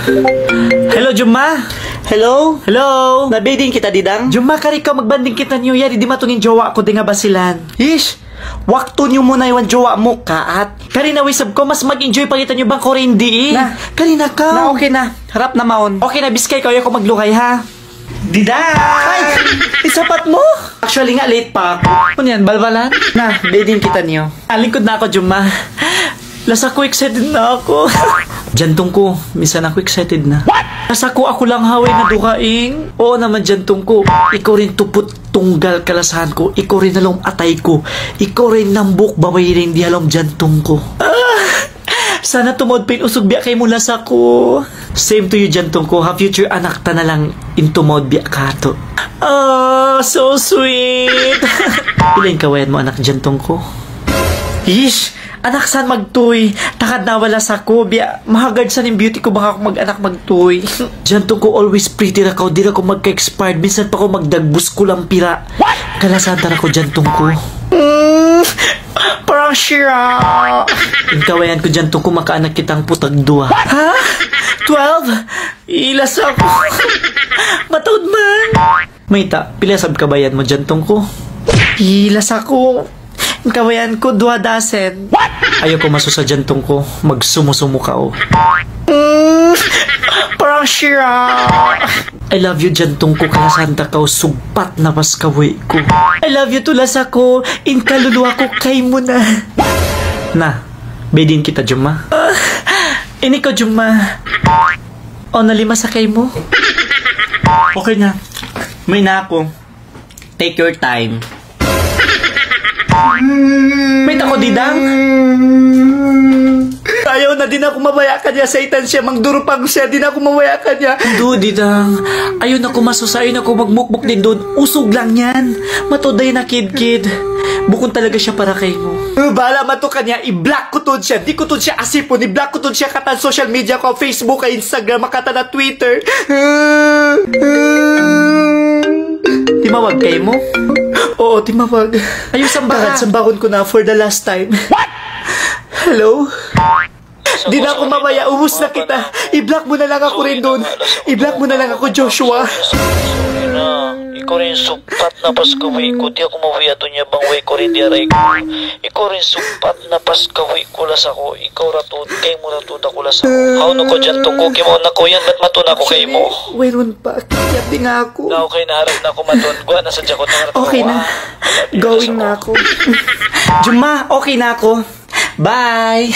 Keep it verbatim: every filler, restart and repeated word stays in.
Hello, Jumma? Hello? Hello? Na-bed in kita, Didang? Jumma, kari kaw, magbanding kita niyu. Yari dimatung in jowa' ku dayn ha Basilan. Ish! Waktu niyu muna iban jowa' mu, kaat. Kari na, isab kaw, mas mag-enjoy pa kitaniyu bang kaw di' di. Na. Kari na kaw. Na, okay na. Harap na mawn. Okay na, biskay kaw, ayaw kaw maglugay, ha? Didang! Ay! Isapat mu? Actually nga, late pa aku. Unu yan, balbalan? Na, bed in kitaniyu. Ah, lingkud na aku, Jumma. Lasa ku, excited na aku. Jantung ku, minsan aku excited na. What? Lasa ku, aku lang ha way nadugaing. Oo naman, jantung ku. Ikaw ra in tuput tunggal kalasahan ku. Ikaw ra in ha lawm atay ku. Ikaw ra in hambuuk babai dayn di ha lawm jantung ku. Ah, sana tumaud pa in usug biya' kaymu, lasa ku. Same to you, jantung ku. Ha future, anak ta na lang in tumaud biya' katu'. Ah, so sweet. Pila in kawayan mu, anak, jantung ku? Ish! Anak, san magtuy? Takad na, wala' sa ku. Biya' mahagad san in beauty ku, bang aku mag-anak magtuy. Jantung ku, always pretty ra kaw, di' ra kaw magka-expired. Minsan pa kaw magdagbus ku lampira. Kalasahan ta ra kaw, jantung ku. Mm, parang sira. In kawayan ku, jantung ku, makaanak kita hangpu' tagduwa. Ha? Twelve? Lasa ku. Mataud man. Mayta', pila isab kabayan mu, jantung ku? Lasa ku. Kabayan ku, duwa dasen. Ayaw kaw masusa, jantung ku. Magsumu-sumu kaw. Mm, parang sira. I love you, jantung ku. Kalasahan ta kaw, sugpat na pas kabuhi' ku. I love you too, lasa ku. In kaluluwa ku kaymu na. Na, bed in kita, Jumma. Ah, ini kaw, Jumma. O, nalima sa kaymu? Okay na. May na aku. Take your time. Mayta' kaw, Didang? Ayaw na, di' na aku mabaya' kaniya. Saytan siya, mangdurupang siya. Di' na aku mabaya' kaniya. Dudu, Didang. Ayaw na kaw masusa, ayaw na kaw magmukmuk duun. Usug lang yan. Mataud da in nakidkid. Bukun talaga siya para kaymu. Eh, bahala' matu kaniya, i-block ku tuud siya. Di' ku tuud siya asipun, i-block ku tuud siya katan social media ku, Facebook, Instagram, katan ha Twitter. Timawag kaymu? Oo, timawag. Ayaw, sambaga. Takad, sambagun ku na for the last time. What? Hello? Di' na aku mabaya', ubus na kita. I-block mu na lang aku duun. I-block mu na lang aku, Joshua. Ikaw ra in sugpat na pas kabuhi' ku, di' aku mabuhi' ha dunya bang way kaw di ha aray ku. Ikaw ra in sugpat na pas kabuhi' ku, lasa ku. Ikaw ra tuud, kaymu ra tuud aku, lasa ku. Hawnu kaw, jantung ku, kimaun na kaw yan, bat matu na aku kaymu. Wayruun pa, kiyapinga aku. Na, okay na, harap na aku matun. Guwa' na sadja aku, harap na aku. Okay na. Going na aku. Jumma, okay na aku. Bye.